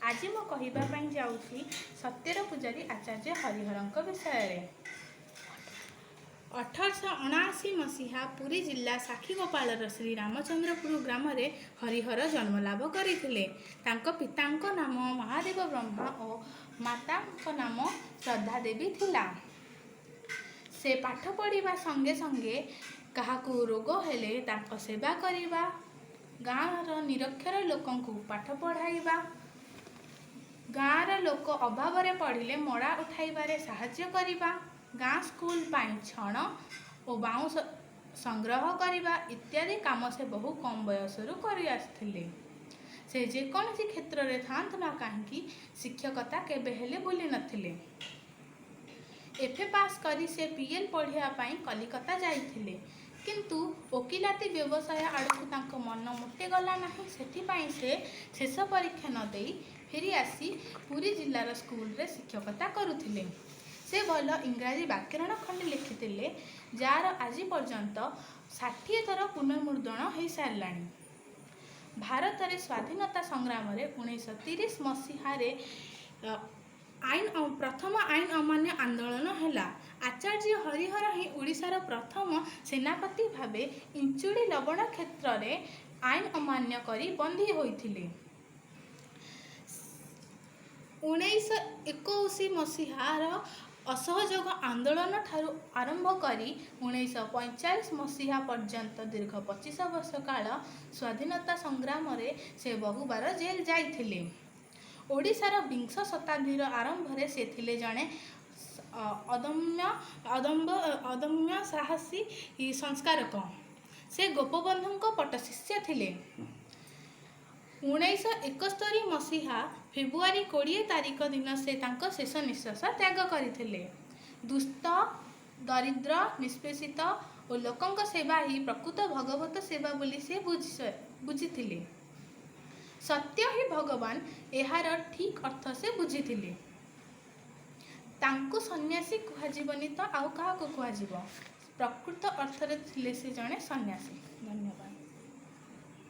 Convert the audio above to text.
ଆଜି ମୁଁ କହିବା ପାଇଁ ଯାଉଛି ସତ୍ୟର ପୂଜାରୀ ଆଚାର୍ଯ୍ୟ ହରିହରଙ୍କ ବିଷୟରେ। 1879 ମସିହା ପୁରୀ ଜିଲ୍ଲା ସାକ୍ଷୀଗୋପାଳର ଶ୍ରୀରାମଚନ୍ଦ୍ରପୁର ଗ୍ରାମରେ ହରିହର ଜନ୍ମଲାଭ କରିଥିଲେ। ତାଙ୍କ ପିତାଙ୍କ ନାମ ମହାଦେବ ବ୍ରହ୍ମା ଓ ମାତାଙ୍କ ନାମ ଶ୍ରଦ୍ଧା ଦେବୀ ଥିଲା। ସେ ପାଠ ପଢ଼ିବା ସଙ୍ଗେ ସଙ୍ଗେ କାହାକୁ ରୋଗ ହେଲେ ତାଙ୍କ ସେବା କରିବା, ଗାଁର ନିରକ୍ଷର ଲୋକଙ୍କୁ ପାଠ ପଢ଼ାଇବା, ଗାଁର ଲୋକ ଅଭାବରେ ପଡ଼ିଲେ ମଡ଼ା ଉଠାଇବାରେ ସାହାଯ୍ୟ କରିବା, ଗାଁ ସ୍କୁଲ ପାଇଁ ଛଣ ଓ ବାଉଁଶ ସଂଗ୍ରହ କରିବା ଇତ୍ୟାଦି କାମ ସେ ବହୁ କମ୍ ବୟସରୁ କରି ଆସିଥିଲେ। ସେ ଯେକୌଣସି କ୍ଷେତ୍ରରେ ଥାଆନ୍ତୁ ନା କାହିଁକି, ଶିକ୍ଷକତା କେବେ ହେଲେ ଭୁଲି ନଥିଲେ। ଏଫ୍.ଏ. ପାସ୍ କରି ସେ ପି.ଏଲ୍. ପଢ଼ିବା ପାଇଁ କଲିକତା ଯାଇଥିଲେ। କିନ୍ତୁ ଓକିଲାତି ବ୍ୟବସାୟ ଆଡ଼କୁ ତାଙ୍କ ମନ ମୋଟେ ଗଲା ନାହିଁ। ସେଥିପାଇଁ ସେ ଶେଷ ପରୀକ୍ଷା ନ ଦେଇ ଫେରିଆସି ପୁରୀ ଜିଲ୍ଲାର ସ୍କୁଲରେ ଶିକ୍ଷକତା କରୁଥିଲେ। ସେ ଭଲ ଇଂରାଜୀ ବ୍ୟାକରଣ ଖଣ୍ଡେ ଲେଖିଥିଲେ, ଯାର ଆଜି ପର୍ଯ୍ୟନ୍ତ 60 ଥର ପୁନର୍ମୁଦ୍ରଣ ହୋଇସାରିଲାଣି। ଭାରତରେ ସ୍ୱାଧୀନତା ସଂଗ୍ରାମରେ 1930 ମସିହାରେ ପ୍ରଥମ ଆଇନ ଅମାନ୍ୟ ଆନ୍ଦୋଳନ ହେଲା। ଆଚାର୍ଯ୍ୟ ହରିହର ହିଁ ଓଡ଼ିଶାର ପ୍ରଥମ ସେନାପତି ଭାବେ ଇଞ୍ଚୁଡ଼ି ଲବଣ କ୍ଷେତ୍ରରେ ଆଇନ ଅମାନ୍ୟ କରି ବନ୍ଦୀ ହୋଇଥିଲେ। 1921 ମସିହାର ଅସହଯୋଗ ଆନ୍ଦୋଳନ ଠାରୁ ଆରମ୍ଭ କରି 1945 ମସିହା ପର୍ଯ୍ୟନ୍ତ ଦୀର୍ଘ 25 ବର୍ଷ କାଳ ସ୍ୱାଧୀନତା ସଂଗ୍ରାମରେ ସେ ବହୁବାର ଜେଲ୍ ଯାଇଥିଲେ। ଓଡ଼ିଶାର ବିଂଶ ଶତାବ୍ଦୀର ଆରମ୍ଭରେ ସେ ଥିଲେ ଜଣେ ଅଦମ୍ୟ ସାହସୀ ସଂସ୍କାରକ। ସେ ଗୋପବନ୍ଧୁଙ୍କ ପଟ୍ଟଶିଷ୍ୟ ଥିଲେ। 1971 ମସିହା ଫେବୃଆରୀ 20 ତାରିଖ ଦିନ ସେ ତାଙ୍କ ଶେଷ ନିଶ୍ୱାସ ତ୍ୟାଗ କରିଥିଲେ। ଦୁଃସ୍ଥ, ଦରିଦ୍ର, ନିଷ୍ପେଷିତ ଓ ଲୋକଙ୍କ ସେବା ହିଁ ପ୍ରକୃତ ଭଗବତ ସେବା ବୋଲି ସେ ବୁଝିଥିଲେ। ସତ୍ୟ ହିଁ ଭଗବାନ, ଏହାର ଠିକ୍ ଅର୍ଥ ସେ ବୁଝିଥିଲେ। ତାଙ୍କୁ ସନ୍ନ୍ୟାସୀ କୁହାଯିବନି ତ ଆଉ କାହାକୁ କୁହାଯିବ? ପ୍ରକୃତ ଅର୍ଥରେ ଥିଲେ ସେ ଜଣେ ସନ୍ନ୍ୟାସୀ। ଧନ୍ୟବାଦ।